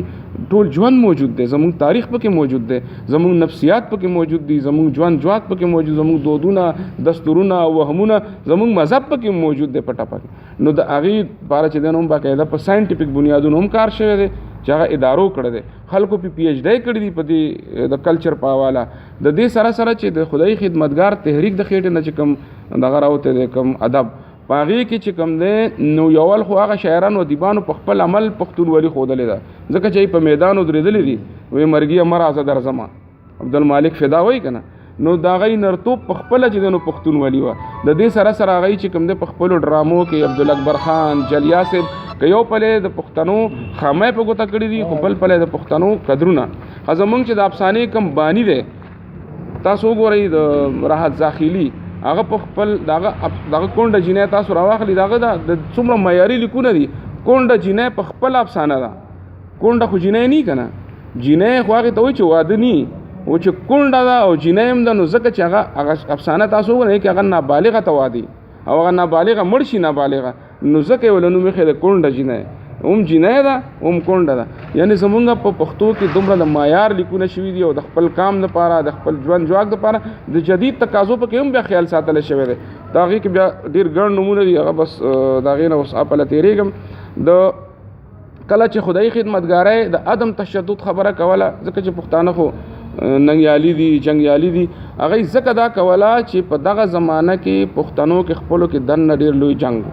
ټول ژوند موجود دی، زمونږ تاریخ پکې موجود دی، زمونږ نفسیات پکې موجود دي، زمونږ ژوند ژواک پکې موجود، زمونږ دودونه، دستورونه، وهمونه، زمونږ مذهب پکې موجود دی په ټپه کې. نو د هغې لپاره چې دی نو هم باقاعده په ساینټیفک بنیادونو هم کار شوی دی چې هغه ادارو کړی دی، خلکو پې پی ایچ ډي کړي دي په دې د کلچر په حواله. د دې سره سره چې د خدایي خدمتګار تحریک د خېټې نه چې کوم دغه راوتی دی، کوم ادب په هغې کې چې کوم دی، نو یو ول خو هغه شاعرانو ادیبانو په خپل عمل پښتونولي ښودلې ده، ځکه چې په میدان ودرېدلي دي، وایي مرګیه مه راځه درځمه، عبدالمالک فدا وایي که نه، نو د هغوی نرتوب په خپله چې دی نو پښتونولي وه. د دې سره سره هغوی چې کوم دی په خپلو ډرامو کې عبدالاکبر خان، جلیا صاحب، که یو پلی د پښتنو خامۍ په ګوته کړي دي، خو بل پلی د پښتنو قدرونه. خو زمونږ چې د افسانې کوم باني دی، تاسو وګورئ د راحت زاخیلي، هغه په خپل دغه دغه کونډه جینۍ تاسو راواخلئ، دغه د څومره معیاري لیکونه دي. کونډه جینۍ په خپله افسانه ده، کونډه خو جینۍ نه که نه، جینۍ خو هغې ته وایي چې واده نی، او چې کونډه ده او جینۍ هم ده، نو ځکه چې هغه افسانه تاسو وګورئ کې هغه نابالغه ته واده او هغه نابالغه مړ شي نابالغه، نو ځکه یې ورله نوم ایښی دی کونډه جینۍ. هم جینۍ ده هم کونډه ده. یعنی زمونږ په پښتو کې دومره د معیار لیکونه شوي دي او د خپل کام دپاره، د خپل ژوند ژواک دپاره د جدید تقاضو پکې هم بیا خیال ساتل شوی دی. د هغې کې بیا ډېر ګڼ نومونه دي، هغه بس د هغې نه اوس اپله تېرېږم. د کله چې خدایي خدمتګارۍ د عدم تشدد خبره کوله، ځکه چې پښتانه خو ننګیالي دي، جنګیالي دي، هغوی ځکه دا کوله چې په دغه زمانه کې پښتنو کې خپلو کې دننه ډېر لوی جنګ و.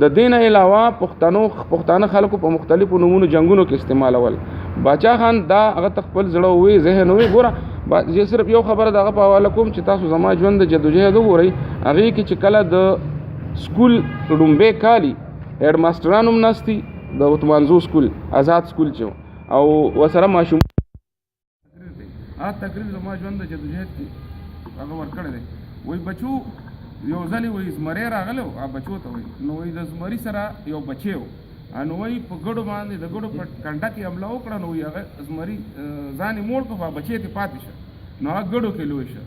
د دې نه علاوه پښتانه خلکو په مختلفو نومونو جنګونو کې استعمالول. باچا خان دا هغه ته خپل زړه ووی، ذهن ووی. ګوره زه صرف یو خبره د هغه په حواله کوم چې تاسو زما ژوند د جدوجهد وګورئ. هغې کې چې کله د سکول ړومبی کالي هیډ ماسټران هم ناست دي، د اتمانزو سکول آزاد سکول چې او ورسره ماشوم هغه تقریر زما ژوند د جدوجهد کې هغه ورکړی دی. وایي بچو یو ځلې وایي زمری راغلی و، هغه بچو ته وایي، نو وایي د زمري سره یو بچی و، نو وایي په ګډو باندې د ګډو په کنډه کې حمله وکړه، نو وایي هغه زمري ځان یې موړ کړ، خو هغه بچی ترې پاتې شه، نو هغه ګډو کې لوی شه.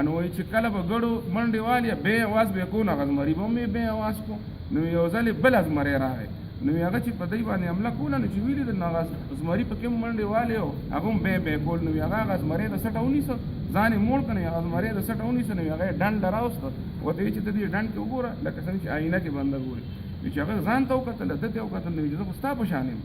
نو وایي چې کله به ګډو منډې والي بې اواز به یې کو، نو هغه زمري به هم یې بې اواز کو. نو یو ځلې بل زمری راغی، نو هغه چې په دی باندې حمله کوله، نو چې ولیدل نو هغه زمري پکې هم منډې والې او هغه هم بې بې کول. نو هغه هغه زمری د سټه ونیسه، ځان یې موړ کړ، نو هغه زمری د سټه ونیسه، نو هغه یې ډنډ له راوسته، ورته ویې چې ته دې ډنډ کې وګوره لکه څنګه چې آینه کې بنده ګوري. نو چې هغه ځان ته وکتل، ده ته یې وکتل، نو چې زه خو ستا په شان یم،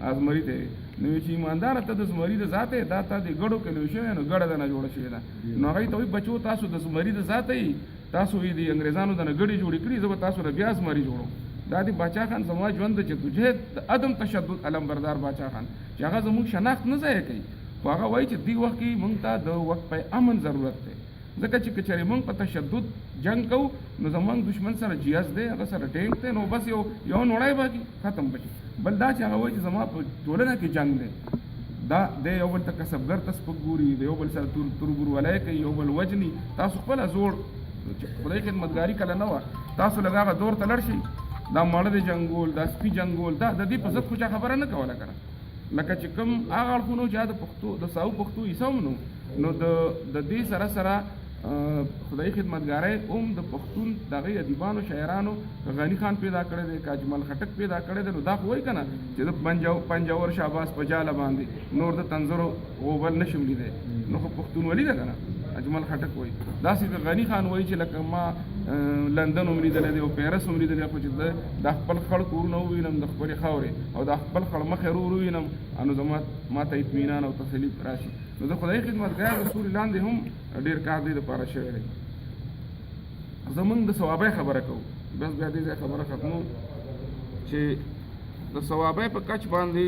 هغه زمري ته یې. نو ویې چې ایمانداره ته د زمري د ذاته یې، دا تا دې ګډو کې لوی شوی، نو ګډه د نه جوړه شوې ده. نو هغوی ته وایي بچو تاسو د زمري د ذاته یې، تاسو یې د انګریزانو د نه ګډې جوړې کړي، زه به تاسو له بیا زمري جوړوم. دا دی باچا خان زما ژوند د جدوجهد د عدم تشدد علمبردار باچا خان چې هغه زموږ شناخت نه ضایع کوي، خو هغه وایي چې دې وخت کې موږ ته د وخت په امن ضرورت دی، ځکه چې که چېرې موږ په تشدد جنګ کوو نو زموږ دښمن سره جیاز دی، هغه سره ټینک دی، نو بس یو نوړی به کړي ختم به شي. بل دا چې هغه وایي چې زما په ټولنه کې جنګ دی، دا دی یو بل ته کسبګر ته سپک ګوري، د یو بل سره تربورولۍ کوي، یو بل وژني. تاسو خپله زوړ چې خدای خدمتګاري کله نه وه، تاسو لږ هغه دور ته لاړ شئ، دا ماړه دی جنګول، دا سپي جنګول، دا د دې په ضد خو چا خبره نه کوله که نه. لکه چې کوم هغه اړخونه چې د پښتو د ساو پښتو حصه هم نو، نو د دې سره سره خدایي خدمتګارۍ هم د پښتون دغه ادیبانو شاعرانو غني خان پیدا کړی دی، که اجمل خټک پیدا کړی دی، نو دا خو وایي که نه چې د پنجور شهباز په جاله باندې نور د تنظرو غوبل نه شم لیدی، نو خو پښتونولي ده که نه. اجمل خټک وایي داسې د غني خان وایي چې لکه ما لندن هم لیدلی دی او پیرس هم لیدلی، خو چې د خپل خړ کورونه ووینم د خپلې خاورې او د خپل خړ مخې ورور ووینم، نو زما ما ته اطمینان او تسلي راشي. نو د خدایي خدمتګار د سوري لاندې هم ډېر کار دی دپاره شوی دی. زمونږ د ثوابۍ خبره کوو، بس بیا دې ځای خبره ختمو چې د ثوابۍ په کچ باندې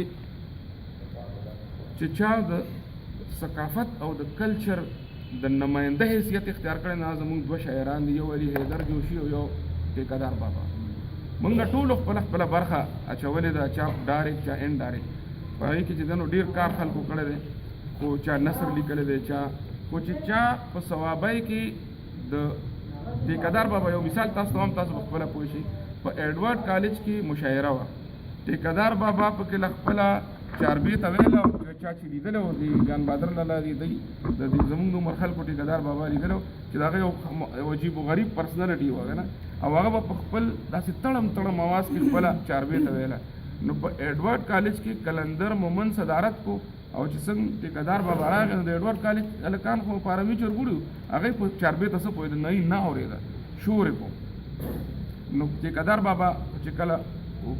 چې چا د ثقافت او د کلچر د نماینده حیثیت اختیار کړی، نه زمونږ دوه شاعران دي، یو علي حیدر جوشي او یو ټیکدار بابا. مونږ ټولو خپله خپله برخه اچولې ده، چا ډایرکټ چا انډایرکټ. په هغې کې چې ده نو ډېر کار خلکو کړی دی، خو چا نثر لیکلی دی، چا خو چې چا په ثوابۍ کې د ټیکدار بابا یو مثال تاسو ته هم تاسو به خپله پوه شئ. په ایډوارډ کالج کې مشاعره وه، ټیکدار بابا پکې له خپله چاربې ته ویله، چا چې لیدلی و د ګان بادر لالا دی، دی د دې زمونږ د عمر خلکو ټیکدار بابا لیدلی و چې د هغه یو عجیب و غریب پرسنالټي وه که نه، او هغه به په خپل داسې تړم تړم اواز کې خپله چاربې ته ویله. نو په ایډوارډ کالج کې قلندر مومن صدارت کو، او چې څنګه ټیکدار بابا راغی نو د ایډوارډ کالج هلکان خو پارمي چرګوړي وو، هغوی په چاربې ته څه پوهېده نه یې نه اورېده، شور یې کو. نو ټیکدار بابا چې کله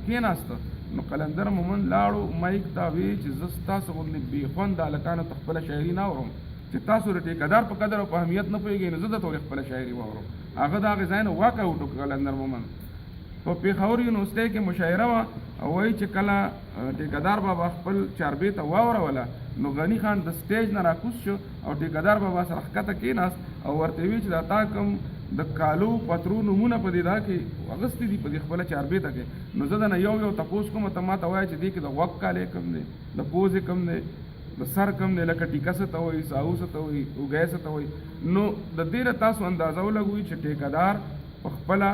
کېناسته نو قلندر مومن لاړو مایک ته وی چې زه ستاسو غوندې بې خونده هلکانو ته خپله شاعري نه اورم، چې تاسو د ټیکدار په قدر او په اهمیت نه پوهېږئ نو زه درته ولې خپله شاعري واورم. هغه د هغې ځای نه واک اوټ وکړ قلندر مومن. په پېښور یونیورسټۍ کې مشاعره وه او وایي چې کله ټیکدار بابا خپل چاربې ته واوروله نو غني خان د سټیج نه راکوز شو او ټیکدار بابا سره ښکته کېناست او ورته ویې چې دا تا کوم د کالو پترو نومونه په دې دا کې اغوستي دي په دې خپله چاربې ته کې، نو زه درنه یو یو تپوس کوم، ته ما ته وایه چې دې کې د غوږ کالی کوم دی، د پوزې کوم دی، د سر کوم دی، لکه ټیکه څه ته وایي، ساهو څه ته وایي، اوږی څه ته وایي. نو د دې نه تاسو اندازه ولګوئ چې ټیکدار په خپله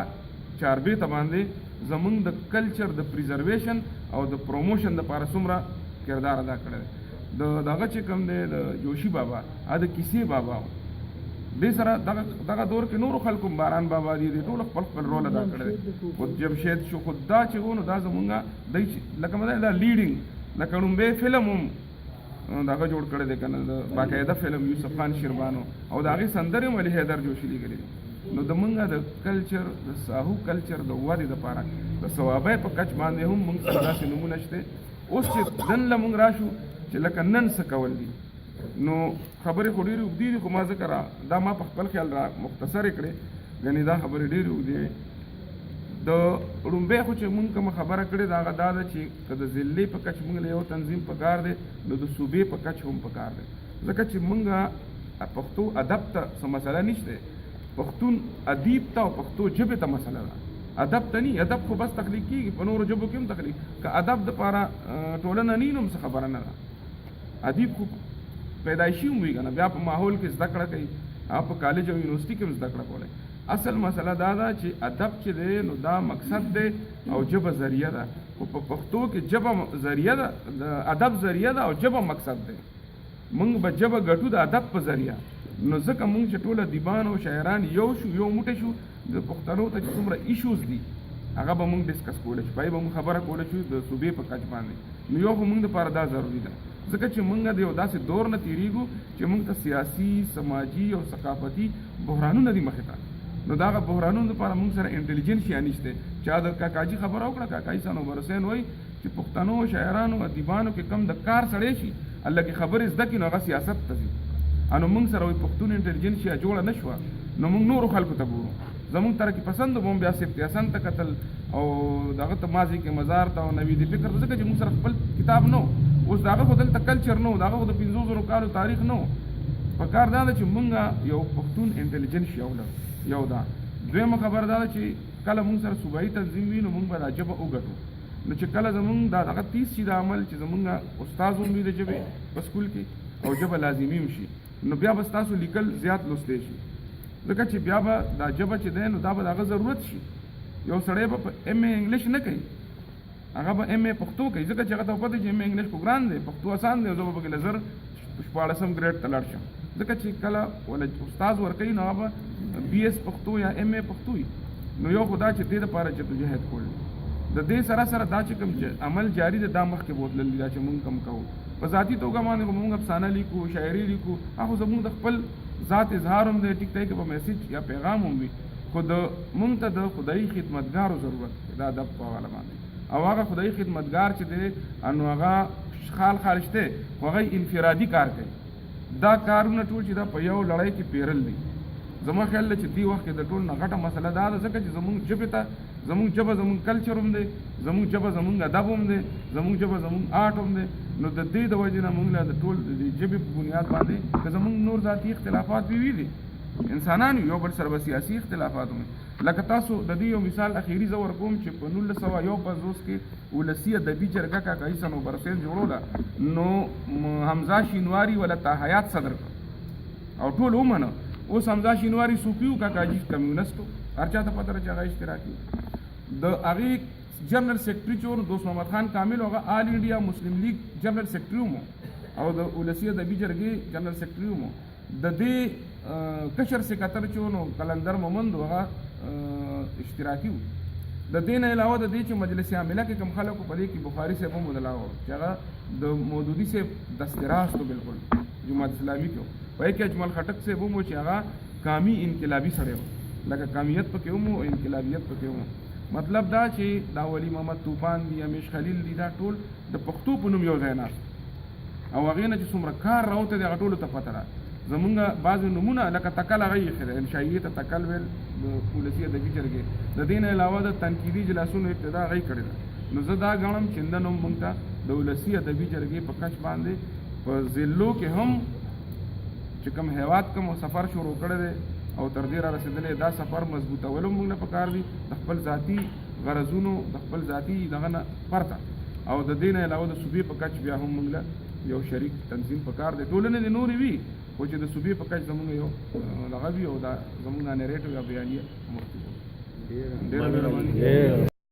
چاربې ته باندې زمونږ د کلچر د پریزرویشن او د پروموشن دپاره څومره کردار ادا کړی دی. د دغه چې کوم دی د جوشي بابا، د کیسې بابا و، دې سره دغه دور کې نورو خلکو باران بابا دي، دې ټول خپل خپل رول ادا کړی دی. خو جمشید شو، خو دا چې و نو دا زمونږ دی چې لکه مده دا leading، لکه ړومبی فلم هم دغه جوړ کړی دی که نه، د باقاعده فلم یوسف خان شیربانو، او د هغې سندرې هم علي حیدر جوشي لیکلې دي. نو د مونږ د کلچر، د ساهو کلچر د ودې دپاره د صوابۍ په کچ باندې هم مونږ سره داسې نمونه شته. اوس چې نن له مونږ راشو چې لکه نن څه کول دي، نو خبرې خو ډېرې اوږدې دي، خو ما ځکه را دا ما په خپل خیال را مختصرې کړې، یعنې دا خبرې ډېرې اوږدې وې. د ړومبی خو چې مونږ کومه خبره کړې ده هغه دا ده چې که د ضلعې په کچ مونږ له یو تنظیم پکار دی، نو د صوبې په کچ هم پکار دی، ځکه چې مونږ پښتو ادب ته څه مسله نشته، پښتون ادیب ته او پښتو ژبې ته مسله ده، ادب ته نی. ادب خو بس تخلیق کېږي، په نورو ژبو کې هم تخلیق، که ادب دپاره ټولنه نی نو هم څه خبره نه ده. ادیب خو پیدایشي هم وي که نه، بیا په ماحول کې زده کړه کوي، هغه په کالج او یونیورسټي کې هم زده کړه کولی. اصل مسله دا ده چې ادب چې دی نو دا مقصد دی او ژبه ذریعه ده، خو په پښتو کې ژبه ذریعه ده، د ادب ذریعه ده او ژبه مقصد دی. موږ به ژبه ګټو د ادب په ذریعه، نو ځکه موږ چې ټول ادیبان او شاعران یو شو، یو موټی شو، د پښتنو ته چې څومره issues دي هغه به موږ discuss کولی شو، په هغې به موږ خبره کولی شو د صوبې په کچ باندې. نو یو خو موږ دپاره دا ضروري ده، ځکه چې موږ د یو داسې دور نه تېرېږو چې موږ ته سیاسي، سماجي او ثقافتي بحرانونه دي مخې ته. نو دغه بحرانونو دپاره موږ سره intelligentsia نشته. چا د کاکاجي خبره وکړه، کاکاجي صنوبر حسین وایي چې پښتنو شاعرانو ادیبانو کې کم د کار سړی شي، الله کې خبرې زده کړي نو هغه سیاست ته ځي. نو موږ سره وایي پښتون intelligentsia جوړه نه شوه، نو موږ نورو خلکو ته ګورو. زموږ ترقي پسند به هم بیا سبط حسن ته کتل او دغه ته ماضي کې مزار ته او نوید فکر ته، ځکه چې موږ سره خپل کتاب نه و. اوس د هغه خو دلته کلچر نه و، د هغه خو د 5000 کالو تاریخ نه و. په کار دا ده چې موږ یو پښتون intelligentsia ولرو. یو دا. دویمه خبره دا ده چې کله موږ سره صوبایي تنظیم وي نو موږ به دا ژبه وګټو. نو چې کله زموږ دا دغه تیز شي دا عمل چې زموږ استاد هم وي د ژبې په سکول کې او ژبه لازمي هم شي، نو بیا به ستاسو لیکل زیات لوستی شي، ځکه چې بیا به دا ژبه چې دی نو دا به د هغه ضرورت شي. یو سړی به په MA English نه کوي، هغه به MA پښتو کوي، ځکه چې هغه ته پته چې MA English خو ګران دی، پښتو اسان دی، زه به پکې له 1016 grade ته لاړ شم. ځکه چې کله ولا استاد ورکوي نو هغه به BS پښتو یا MA پښتو وي. نو یو خو دا چې دې دپاره جدوجهد کول دي. د دې سره سره دا چې کوم عمل جاري دی دا مخکې بوتلل دي، دا چې مونږ کوم کوو په ذاتي توګه باندې خو مونږ افسانه لیکو، شاعري لیکو، هغه خو زمونږ د خپل ذات اظهار هم دی، ټیک دی که په message یا پیغام هم وي، خو د مونږ ته د خدایي خدمتګارو ضرورت دی د ادب په حواله باندې. او هغه خدایي خدمتګار چې دی نو هغه خال خال شته، خو هغه انفرادي کار کوي. دا کارونه ټول چې دا په یو لړۍ کې پیرل دي. زما خیال دی چې دې وخت کې د ټول نه غټه مسله دا ده، ځکه چې زمونږ ژبې ته، زمونږ ژبه زمونږ کلچر هم دی، زمونږ ژبه زمونږ ادب هم دی، زمونږ ژبه زمونږ art هم دی. نو د دې د وجې نه مونږ له د ټول د دې ژبې په بنیاد باندې که زمونږ نور ذاتي اختلافات وي، وي دي، انسانان یو، یو بل سره به سیاسي اختلافات هم وي. لکه تاسو د دې یو مثال اخیری زه ورکوم چې په 1951 کې ولسي ادبي جرګه کاکايي صنوبر حسین جوړوله، نو حمزه شینواری ولا تا حیات صدر کړ او ټول ومنه. اوس حمزه شینواری صوفي و، کاکاجي کمیونست و، هر چا ته پته ده چې هغه اشتراکي و. د هغې general secretary چې و نو دوست محمد خان کامل هغه All India Muslim League general secretary و او د ولسي ادبي جرګې general secretary و. د دې کشر سکتر چې و نو قلندر مومند و، هغه اشتراکي و. د دې نه علاوه د دې چې مجلس عامله کې کوم خلک وو، په دې کې بخاري صاحب هم ودلاوه چې هغه د مودودي صاحب دست راست و، بالکل جماعت اسلامي کې و. په دې کې اجمل خټک صاحب هم و چې هغه قامي انقلابي سړی و، لکه قامیت پکې هم و، انقلابیت پکې هم و. مطلب دا چې دا ولي محمد طوفان دی، امیش خلیل دی، دا ټول د پښتو په نوم یو ځای ناست او هغې نه چې څومره کار راوتی دی هغه ټولو ته پته ده. زمونږ بعضې نومونه لکه تکل هغه یې ایښی دی، انشائیې ته تکل ویل د ولسي ادبي جرګې. د دې نه علاوه د تنقیدي جلسونو ابتدا هغه یې کړې ده. نو زه دا ګڼم چې نن هم مونږ ته د ولسي ادبي جرګې په کچ باندې په ضلعو کې هم چې کوم هیواد کوم سفر شروع کړی دی او تر دې را رسېدلی، دا سفر مضبوطول هم موږ له پکار دي د خپل ذاتي غرضونو، د خپل ذاتي دغه نه پرته. او د دې نه علاوه د صوبې په کچ بیا هم موږ له یو شریک تنظیم پکار دی. ټولنې دې نورې وي، خو چې د صوبې په کچ زموږ یو دغه وي او دا زموږ دا narrative یا بیانیه مخکې بوځي. ډېره مهرباني.